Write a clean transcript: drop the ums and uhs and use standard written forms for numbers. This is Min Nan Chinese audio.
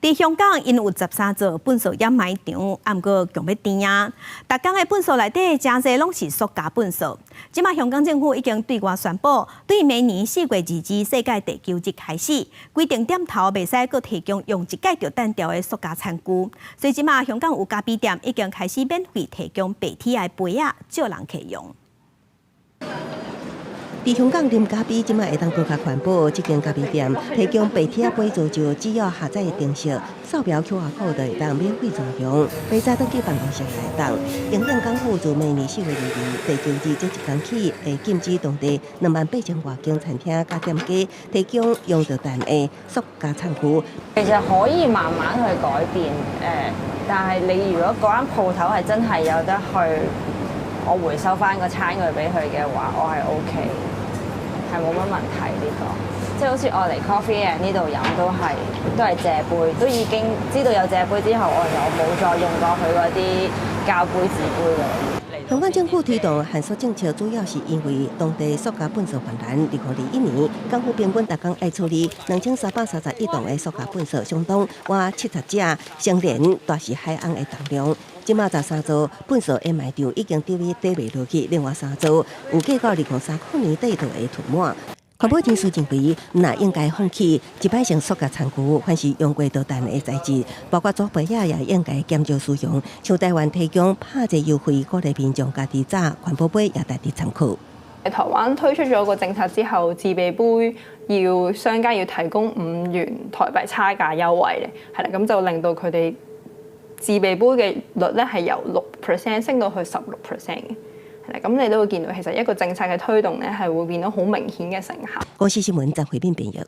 佇香港，𪜶有13座糞埽掩埋場，啊，毋過強欲甜仔。逐工的糞埽內底，誠濟攏是塑膠糞埽。這馬香港政府已經對外宣布，對明年4月22世界地球日開始，規定店頭袂使閣提供用一擺就擲掉的塑膠餐具。所以這馬香港有咖啡店已經開始免費提供白鐵的杯仔，借人客用。佇香港啉咖啡，這馬會當閣較環保。這間咖啡店提供白鐵杯租借，只要下載程式，掃描 QR code 就會當免費租用。杯仔轉去辦公室來當。影響港府自明年4月22地球日這一工起，會禁止當地28,000外間餐廳佮店家提供用著擲的塑膠餐具。其實可以慢慢去改變，但係你如果嗰間鋪頭係真係有得去，我回收翻個餐具俾佢嘅話，我係 OK，係冇乜問題呢個。即係好似我嚟 Coffee and 呢度飲都係借杯，都已經知道有借杯之後，我就冇再用過佢嗰啲膠杯紙杯嘅。香港政府推動限塑政策，主要是因為當地塑膠糞埽泛濫。2021年，港府平均逐工愛處理2331噸的塑膠糞埽，相當倚70隻成年大時海翁的重量。這馬13座糞埽掩埋場已經佇袂落去，另外三座預計到2030年底就會囤滿。環保人士認為，毋但應該放棄一擺性塑膠餐具，凡是用過就擲的材質，包括紙杯仔也應該減少使用。像台灣提供拍折優惠，鼓勵民眾家己紮環保杯，也值得參考。台灣推出咗個政策之後，自備杯要商家要提供5元台幣差價優惠嘅，係啦，咁就令到佢哋自備杯嘅率咧係由6% 升到去16% 嘅。係啦，咁你都會見到其實一個政策嘅推動咧係會變到好明顯嘅成效。公視新聞張惠敏編譯。